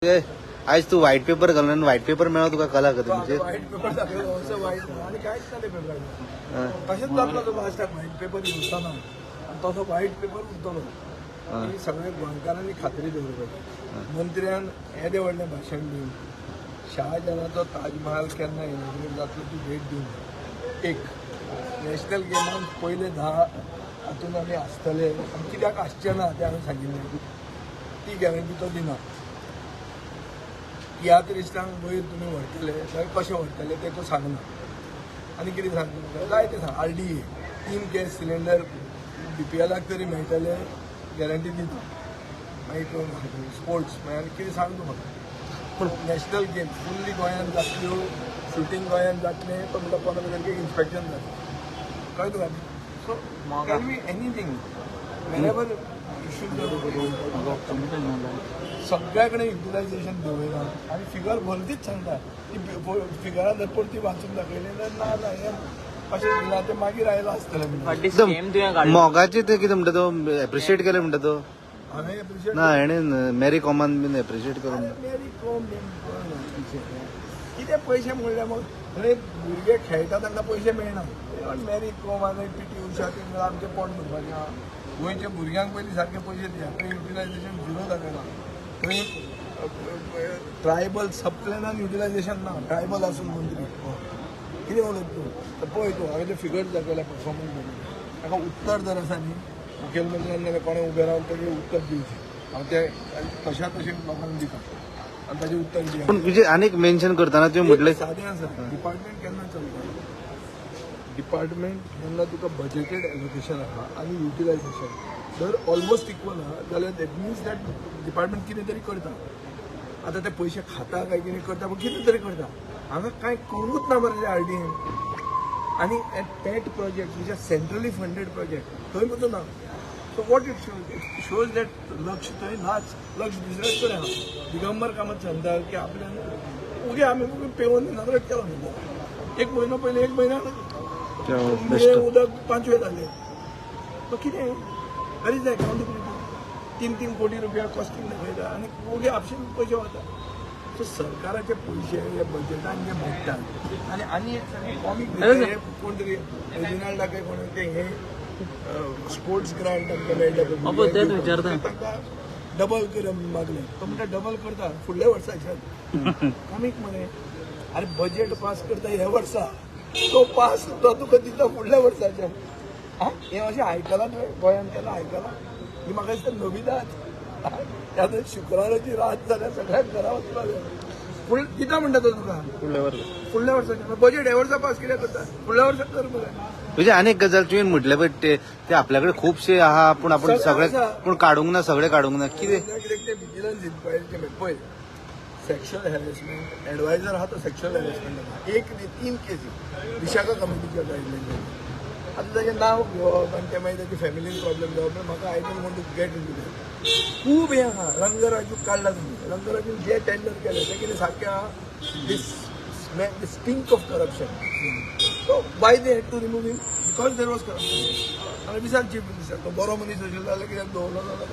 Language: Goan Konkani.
आयज तूं व्हायट पेपर घालून व्हायट पेपर मेळ्ळो तुका कला अकादमीचेर. व्हायट पेपर दाखयलो असो व्हायट आनी कांयच ना ते पेपराचेर. तशेंच जातलो तो लास्टाक व्हायट पेपर येवचो ना आनी तसो व्हायट पेपर उरतलो ही सगळ्या गोंयकारांनी खात्री दवरपाची. मंत्र्यान येदें व्हडलें भाशण दिवन शाहजहानाचो ताजमहाल केन्ना इनॉग्रेट जातलो ती भेट दिवन एक नॅशनल गेमान पयले 10 हातून आमी आसतले आनी कित्याक आसचे ना तें हांवें सांगिल्लें, ती गॅरंटी तो दिना. तियात्रिस्टांक वयर तुमी व्हरतले जाल्यार कशें व्हरतले तें तो सांगना. आनी कितें सांगता तुमकां जाय तें सांग. RDA 3 gas cylinder बीपीएलाक तरी मेळटले गॅरंटी दिता. मागीर कोण स्पोर्ट्स मागीर आनी कितें सांग तूं म्हाका. पूण नॅशनल गेम फुल्ली गोंयांत जातल्यो, शूटिंग गोंयांत जातलें, तो म्हणटा 15 तारखेक इन्स्पेक्शन जातलें. कळ्ळें तुका? So tell me anything whenever issues. सगळ्या कडेन युटिलायझेशन दवरना आनी फिगर भलतीच सांगता. ती फिगरां जर परती वाचून दाखयली जाल्यार ना ना हें अशें दिलां तें मागीर आयलां आसतलें म्हणून. मोगाचे ते कितें म्हणटा तो एप्रिशिएट केलें म्हणटा तो. हांवें एप्रिशिएट ना, हेणें मेरी कॉमान बीन एप्रिशिएट करून. मेरी कॉम कितें पयशे म्हणल्यार मग थंय भुरगे खेळटा तांकां पयशे मेळना. मेरी कॉम आनी पीटी उषा तेंकां आमचें पोट भरपाचें आहा. गोंयच्या भुरग्यांक पयलीं सारके पयशे दिया. थंय युटिलायझेशन झिरो दाखयलां. थंय ट्रायबल सब प्लॅनान युटिलायझेशन ना. ट्रायबल आसून मंत्री कितें उलयता तूं? तर पळय तूं हांवें ते फिगर्स दाखयल्या, परफॉर्मन्स दाखयला. ताका उत्तर जर आसा न्ही, मुखेलमंत्र्यान नाल्यार कोणें उबें रावन ताजें उत्तर दिवचें. हांव तें तशा तशें लोकांक दिता आनी ताजें उत्तर दिया. पूण तुजें आनीक मेन्शन करतना तुवें म्हटलें सादें आसा, डिपार्टमेंट केन्ना चलता? डिपार्टमेंट जेन्ना तुका बजेटेड एलोकेशन आहा आनी युटिलायझेशन जर ऑलमोस्ट इक्वल आहा जाल्यार that means that department कितें तरी करता. आतां ते पयशे खाता काय कितें करता, पूण कितें तरी करता. हांगा कांय करूंकच ना मरे आरडीएन. आनी pet project which are centrally funded project थंय पसून ना. So what it shows? It shows that लक्ष थंय नाच, लक्ष दुसऱ्याच कडेन आहा. दिगंबर कामत सांगता की आपल्यान उगे आमी पेवन इनॉग्रेट केलो म्हणटा. एक म्हयनो पयलीं, एक म्हयन्या उदक पांचवे जाले. तो कितें, where is the accountability? 3-3 कोटी रुपया कॉस्टिंग दाखयता आनी ओगे आपशीं पयशे वता. सो सरकाराचे पयशे हे बजेटान जे मोडटात आनी आनी एक सारकें कॉमीक, हे कोण तरी रेजिनाल्डा काय कोण ते हे स्पोर्ट्स ग्रांट तांकां मेळटा अबो, तेच विचारता. तांकां डबल कर मागलें. तो म्हणटा डबल करता फुडल्या वर्साच्यान. कॉमीक मरे. अरे, बजेट पास करता ह्या वर्सा, तो पास तो तुका दिता फुडल्या वर्साच्यान. आं, हें अशें आयकलां तुवें गोंयांत केन्ना आयकलां? ही म्हाका दिसता नविदाद. आतां शुक्राराची रात जाल्यार सगळ्याक घरा वचपा जाय. फुड दिता म्हणटा तो तुका फुडल्या वर्सा. फुडल्या वर्साच्या. बजेट ह्या वर्सा पास कित्याक करता? फुडल्या वर्सा कर मरे. म्हणजे आनी एक गजाल तुवें म्हटलें पळय, ते ते आपल्याकडे खुबशे आहा पूण आपण सगळें सगळे आसा. पूण काडूंक ना, सगळे काडूंक ना कितें? कित्याक ते विजिलन्स इन्क्वायरीचे पळय सेक्शुअल हॅरेसमेंट एडवायझर आहा तो सेक्शुअल हॅरेसमेंट एक न्ही, तीन केसी विशाखा कमिटीच्या गायडलायन. आतां ताजें नांव घेवप आनी ते मागीर ताची फॅमिलीन प्रॉब्लेम जावप, म्हाका I don't want to get into that. खूब हें आहा. रंगराजूक काडला तुमी. रंगराजून जे टेंडर केलें तें कितें सारकें आहा? This stink of corruption. So why they had to remove him? Because there was corruption. आनी विचार चीफ मिनिस्टर तो बरो मनीस आशिल्लो जाल्यार कित्याक दवरलो जाल्यार